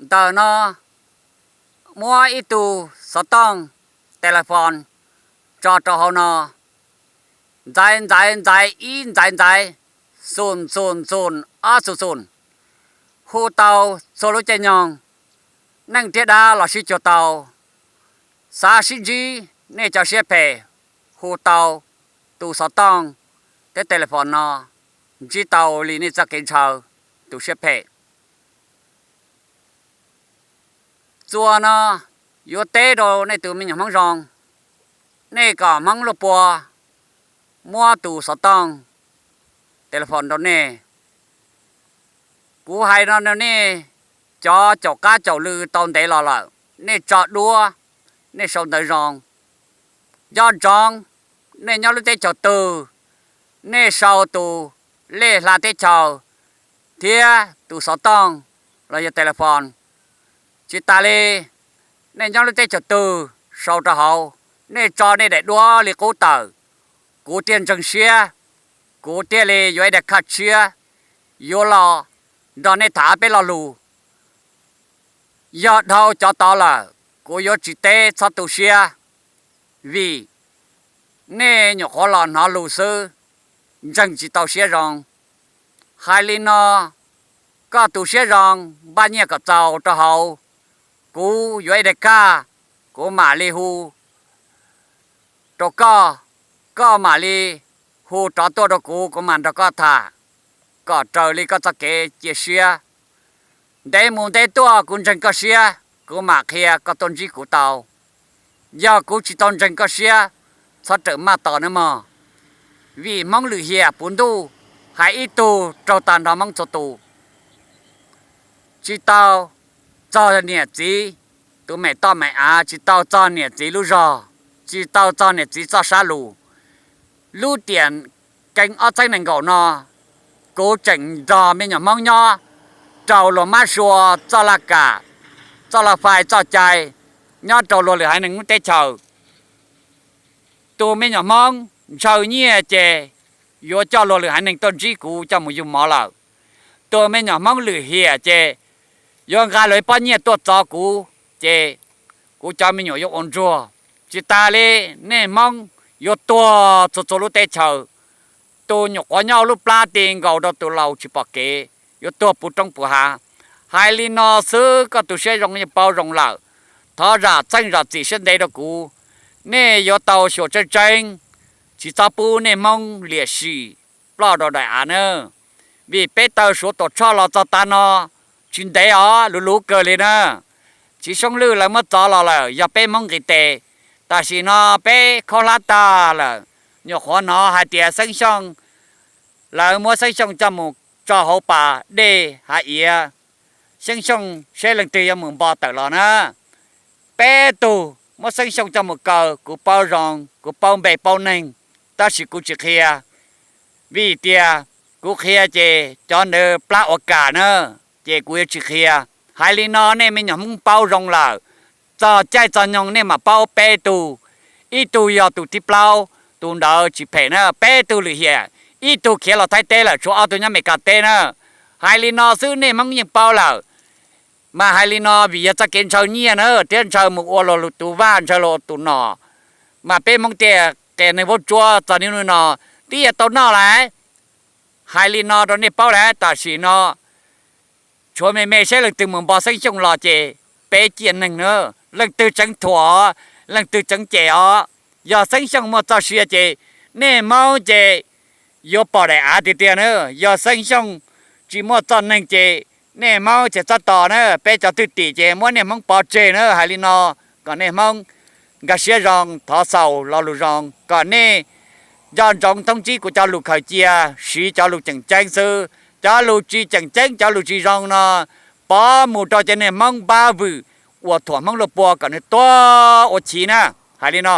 Ntawm no muab ib tug xov tooj, telephone tso rau hauv no, ntxaiv ntxaiv ntxaiv ib ntxaiv ntxaiv, xum xum xum ob xum xum, hu tau txhua lub caij nyoog, neej thiab dab los sib cuag tau. Xav sib ntsib nej cov siab phem, hu tau tus xov tooj thiab telephone no, ntsib tau li nej txoj kev ntshaw tus siab phem. Txuas no yuav teb rau nej tus me nyuam Hmoob zoo, nej kom Hmoob Luaj Pua muab tus xov tooj, telephone rau nej. Kuv hais no rau nej cov caum qab caum lw tau ntev los lawm, nej tso duab, nej sau ntawv zoo. Nco ntsoov, nej nyob lub teb chaws twg, nej sau tus lej hla teb chaws thiab tus xov tooj los yog telephone. Tsis tas li, nej nyob lub teb chaws twg sau rau hauv, nej tso nej daim duab li qub tawm, kuv thiaj ntseeg siab, kuv thiaj li yuav ib daim khaj tshiab yuav los nrog nej tham peb lo lus. Yog dhau cov tod lawm, kuv yuav tsis teb, txhob tu siab, vim nej nyuam qhuav los hnov lus xwb, ntseeg tsis tau siab zoo. Hais li no, koj tus siab zoo npaj nyiaj kom txaus rau hauv, kuv yuav ib daim khaj, kuv mam li hu rau koj, koj mam li hu rov tuaj rau kuv, kuv mam nrog koj tham, kom raws li koj txoj kev cia siab. Ntev mus ntev tuaj kuv ntseeg koj siab, kuv mam qhia koj tuaj ntsib kuv tau. Yog kuv tsis tau ntseeg koj siab, txhob rawm maj tos nawb mog. Vim Hmoob lwm hiam puv ntuj, hais ib tug raug tag nrho Hmoob txhua tus. Tsis tau txog niam txiv tus mem toj mem av, tsis tau txog niam txiv lub zog, tsis tau txog niam txiv txoj sab lus. Lub tiam keeb ob txhiab nees nkaum no, kuv tseem nrog me nyuam Hmoob nyob rau luag mab sua txoj laj kam, txoj laj fais txoj cai, nyob rau luag lwm haiv neeg lub teb chaws. Tus me nyuam Hmoob ntshaw nyiaj ces yuav coj luag lwm haiv neeg tuaj ntsib kuv coj mus yug mov lawm. Tus me nyuam Hmoob lwm hiam ces yuav nqa luag ib pob nyiaj tuaj txov kuv, ces kuv cov me nyuam yuav ua ntsuag. Tsis tas li, nej Hmoob yuav tuag txhua txhua lub teb chaws. Tus nyuam qhuav nyob lub plab ti nkaus rau tus laus tsis pom kev, yuav tuag puv roob puv hav. Hais li no xwb koj tus siab zoo yeej paub zoo lawm. Thov zam txheej zam txim siab ntev rau kuv. Nej yuav tau xyuas tseeb tseeb, tsis txhob pub nej Hmoob liam sim ploj rau daim av nawb. Vim peb taw Suav Tuam Tshoj los txog tav no tsis ntev os, luv luv kawg li na. Txiv Soob Lwj lawv muab txov los lawm yog peb Hmoob nqis tes. Tam sim no peb khaub hlab tag lawm, nyuam qhuav hnov hais tias Xeeb Xyooj lawv muab Xeeb Xyooj coj mus tso hauv pas dej hav iav. Xeeb Xyooj seb leej twg yuav mus npo tawm los na. Peb tug muab Xeeb Xyooj coj mus kaw, kuv paub zoo, kuv paub npe paub neeg, tab sis kuv tsis qhia. Vim tias kuv qhia ces cov ntawd plab ua kam na, ces kuv yuav tsis qhia. Hais li no nej me nyuam Hmoob paub zoo lawm, txog caij txog nyoog nej mam paub peb tug. Ib tug yog tus thib plaub, tus ntawd tsis phem na, peb tug lwm hiam, ib tug khiav los Thaib teb lawm, tshuav ob tug nyob Meskas teb na. Hais li no xwb nej Hmoob yeej paub lawm. Mas hais li no vim yog txoj kev ntshaw nyiaj na, thiab ntshaw mus ua luag tus vaj, ntshaw luag tus nom, mas peb Hmoob thiaj qias neeg vaub tsuab txog niaj hnub no, twb yog tau noj lawm. Hais li no rau nej paub lawm, tam sim no tshuav me me seb leej twg mus npo Xeeb Xyooj los ces peb ciaj neeg na. Leej twg tseev thuam os, leej twg tseev cem os. Yog Xeeb Xyooj muaj txoj sia ces nej Hmoob ces yuav pom daim av tiag tiag na. Yog Xeeb Xyooj tsis muaj txoj neeg ces nej Hmoob ces txhob tos na, peb cov thwj tim ces muab nej Hmoob pov tseg na. Hais li no kom nej Hmoob nkag siab zoo, thov xaus lo lus zoo, kom nej nco ntsoov thoob tsib kuv cov lus khaws cia, siv cov lus tseem ceeb xwb. Cov lus tsis tseem ceeb, cov lus tsis zoo no pov mus rau cov niag Hmoob npab vwm uas thuam Hmoob Luaj Pua kom nws tuag ua chiv na. Hais li no.